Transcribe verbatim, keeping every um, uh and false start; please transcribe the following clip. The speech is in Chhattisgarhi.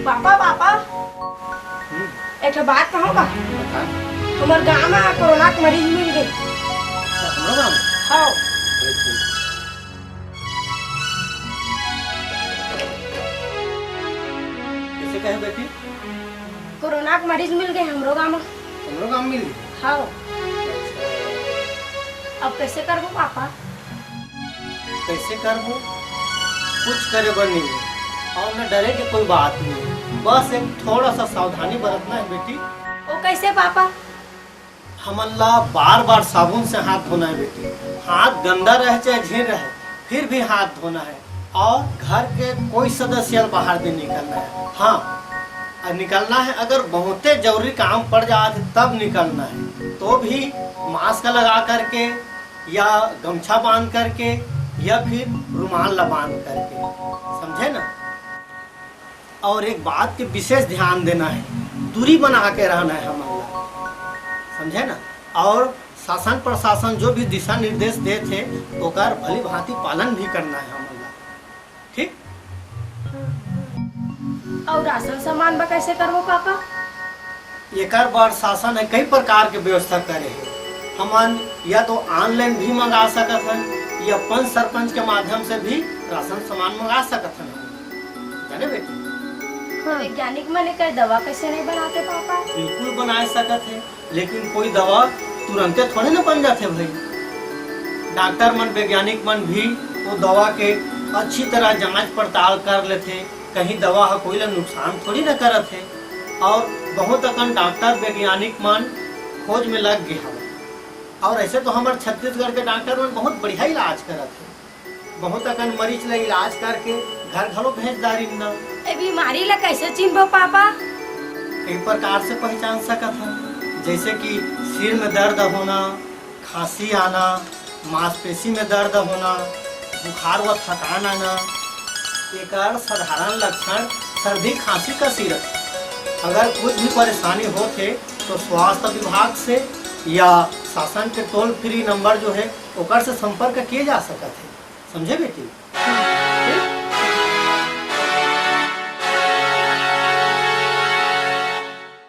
पापा, पापा, हम्म। एक ठो बात कहूँ का? बता। हमर गाँव में कोरोना के मरीज मिल गए। अच्छा, हमरो गाँव में? हाँ। कैसे कहे बेटी? कोरोना के मरीज मिल गए हमरो गाँव में। हमरो गाँव में मिल गए? हाँ। अब कैसे करबो पापा? कैसे करबो? कुछ करे बर नहीं है और न डरे के कोई बात नहीं है। बस एक थोड़ा सा सावधानी बरतना है बेटी। वो कैसे पापा? हमन ला बार बार साबुन से हाथ धोना है बेटी। हाथ गंदा रहे चाहे झीन रहे, फिर भी हाथ धोना है। और घर के कोई सदस्य बाहर नहीं निकलना है। हाँ, और निकलना है अगर बहुते जरूरी काम पड़ जात है तब निकलना है, तो भी मास्क लगा करके या गमछा बांध करके या फिर रुमाल ला बांध करके, समझे ना? और एक बात के विशेष ध्यान देना है, दूरी बना के रहना है हमन ला, समझे ना? और शासन प्रशासन जो भी दिशा निर्देश देत हे, ओकर भली भांति पालन भी करना है हमन ला, ठीक? और राशन सामान बा कैसे करबो पापा? एकर बर शासन है कई प्रकार के व्यवस्था करे है। हमन या तो ऑनलाइन भी मंगा सकत हन या पंच सरपंच के माध्यम से भी राशन सामान मंगा सकत हन। जाने बेटी? हाँ। वैज्ञानिक मन एकर दवा कैसे नहीं बनाते पापा? बिल्कुल बना सकत है, लेकिन कोई दवा तुरंते थोड़े ना बन जाथे भाई। डॉक्टर मन, वैज्ञानिक मन भी वो दवा के अच्छी तरह जांच पड़ताल कर लेथे, कहीं दवा ह कोई ला नुकसान थोड़ी ना करत है। और बहुत अकन डॉक्टर वैज्ञानिक मन खोज में लग गए हवे। और ऐसे तो हमर छत्तीसगढ़ के डॉक्टर मन बहुत बढ़िया इलाज करत है, बहुत अकन मरीज ला इलाज करके घर घलो भेज डारिन ना। ए बीमारी ला कैसे चिन्हबो पापा? कई प्रकार से पहचान सकत हन, जैसे कि सिर में दर्द होना, खांसी आना, मांसपेशी में दर्द होना, बुखार व थकान आना, एकर साधारण लक्षण सर्दी खांसी कस ही रथे। अगर कुछ भी परेशानी होत हे तो स्वास्थ्य विभाग से या शासन के टोल फ्री नंबर जो है ओकर से संपर्क किए जा सकत है, समझे बेटी?